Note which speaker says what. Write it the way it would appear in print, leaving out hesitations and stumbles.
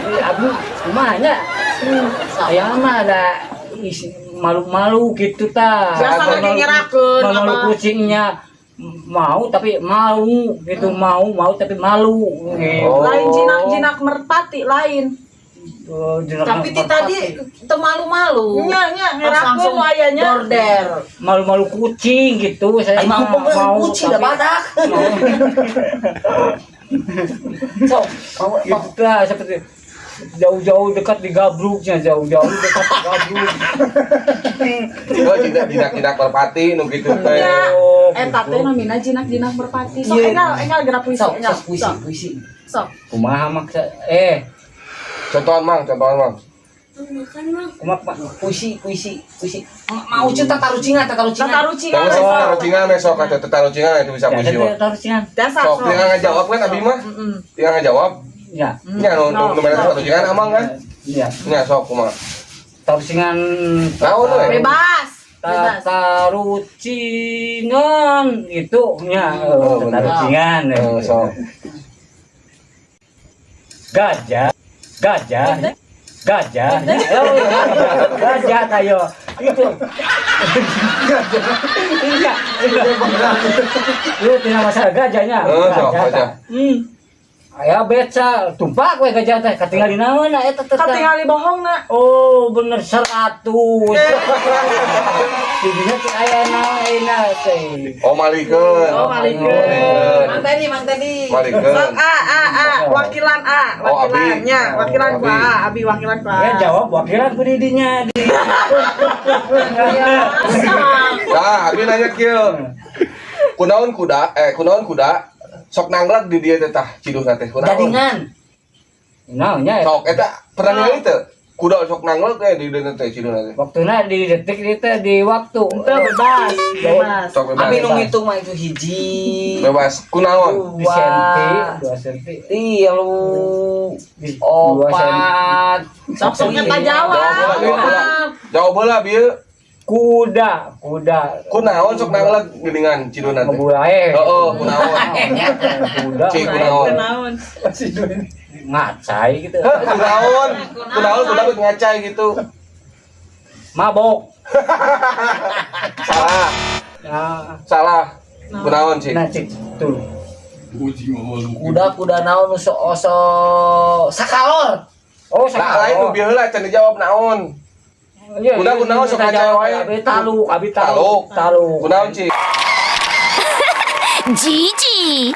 Speaker 1: Ini abi kumaha nya? Saya mah ada malu-malu gitu ta.
Speaker 2: Biasa lagi ngerakeun,
Speaker 1: Malu
Speaker 2: Abah.
Speaker 1: Kucingnya mau tapi mau gitu, mau mau tapi malu gitu.
Speaker 3: Oh.
Speaker 2: Lain jinak-jinak merpati lain.
Speaker 1: Oh, jinak
Speaker 4: Tapi ti tadi teu malu-malu.
Speaker 2: Nya nya
Speaker 4: Pas
Speaker 2: ngerakeun
Speaker 4: langsung
Speaker 2: nu aya nya.
Speaker 4: Border.
Speaker 1: Malu-malu kucing gitu saya
Speaker 5: Ai
Speaker 1: mah.
Speaker 5: mau
Speaker 1: Mau
Speaker 5: kucing da
Speaker 1: tapi
Speaker 5: badak. Sok, mau mau.
Speaker 1: Gitu lah, seperti jauh-jauh dekat digabruknya, jauh-jauh dekat digabruk.
Speaker 3: Oh, jinak jinak jinak merpati nu kitu teh.
Speaker 2: Nya.
Speaker 1: Oh,
Speaker 2: Eta teh
Speaker 1: gitu.
Speaker 2: namina jinak-jinak merpati. Sok
Speaker 5: Iya.
Speaker 2: enggal enggal gerak puisi
Speaker 5: Sok,
Speaker 2: enggal.
Speaker 5: sok puisi,
Speaker 2: Sok.
Speaker 5: Puisi.
Speaker 2: Sok.
Speaker 1: Kumaha maksa eh?
Speaker 3: Contohan, Mang, contohan, Mang.
Speaker 1: Kumaha, Pak?
Speaker 5: Puisi, puisi, puisi. Mau cerita tarucingan, tatarucingan.
Speaker 2: Tatarucingan.
Speaker 3: Jangan sih
Speaker 2: Sok.
Speaker 3: tarucingan besok atau tatarucingan itu bisa
Speaker 1: Ya,
Speaker 3: puisi mah.
Speaker 1: tarucingan.
Speaker 2: Dasar.
Speaker 3: Sok tinggal ngajawab kan abi mah.
Speaker 2: Heeh.
Speaker 3: Tinggal ngajawab.
Speaker 1: Ya.
Speaker 3: Nya nu nu nu mana tarucingan amang kan?
Speaker 1: Iya.
Speaker 3: Nya sok kumaha.
Speaker 1: Tarucingan.
Speaker 3: Naon we?
Speaker 2: Bebas. Bebas.
Speaker 1: Tatarucingan itu nya.
Speaker 3: Oh, bener.
Speaker 1: Tatarucingan.
Speaker 3: Eh, sok.
Speaker 1: Gajah, gajah, gajah, oh, gajah, gajah tayo itu iya itu tidak masalah gajahnya.
Speaker 3: Eh, sok, gajah.
Speaker 1: Aya beca tumpak we gajah teh katingali naon eta teh?
Speaker 2: Katingali bohongna.
Speaker 1: Oh, bener 100. Jadinya teh aya naon ayeuna teh?
Speaker 3: Oh, malikeun.
Speaker 2: Oh, malikeun.
Speaker 4: Mang Teddy, Mang Teddy.
Speaker 3: Malikeun.
Speaker 2: Sok A A A, wakilan A,
Speaker 3: Oh, Abi.
Speaker 2: wakilannya, wakilan ku
Speaker 3: Abi.
Speaker 2: A, Abi wakilan ku A.
Speaker 1: Ya jawab wakilan ku didinya di.
Speaker 3: Nah, abi nanya kieu. Kunaon kuda, eh kunaon kuda sok nanglag di dieu teh tah ciduhna teh kunaon?
Speaker 5: Gadingan.
Speaker 1: Naonnya?
Speaker 3: Sok eta pernah ningali teu? Kuda sok nanglag teh di dieu teh ciduhna teh.
Speaker 1: Waktuna di detik itu di waktu.
Speaker 2: Itu bebas, bebas.
Speaker 3: Sok bebas.
Speaker 5: Abi nu ngitung mah itu hiji.
Speaker 3: Bebas. Kunaon?
Speaker 1: Di senti, 2 senti.
Speaker 5: Tilu,
Speaker 1: 2 senti.
Speaker 5: opat.
Speaker 2: Sok sok nyata
Speaker 3: Jawab
Speaker 2: jawab.
Speaker 3: heula, jawab heula. Jawab heula bieu.
Speaker 1: Kuda, kuda.
Speaker 3: Kunaon sok nanglag geuningan ciduhna teh?
Speaker 1: Ngebulae.
Speaker 3: Heeh, kunaon?
Speaker 1: Kuda.
Speaker 3: Cik kunaon?
Speaker 2: Kunaon?
Speaker 1: Ngacai gitu.
Speaker 3: Hah, kunaon? Kunaon kuda bet ngacai gitu.
Speaker 1: Mabok.
Speaker 3: Salah,
Speaker 1: Ya.
Speaker 3: salah. Kunaon, Cik?
Speaker 1: Nah, cik, tuh.
Speaker 5: Kuda kuda naon nu sok oso sakalor.
Speaker 1: Oh,
Speaker 3: Nah, lain nu bieu heula can dijawab naon.
Speaker 1: Iya,
Speaker 3: Kuda
Speaker 1: iya,
Speaker 3: kunaon sok ngacai wae.
Speaker 1: Abi taluk, abi
Speaker 3: Taluk.
Speaker 1: taluk. Taluk.
Speaker 3: Kunaon, Cik?
Speaker 6: Gigi.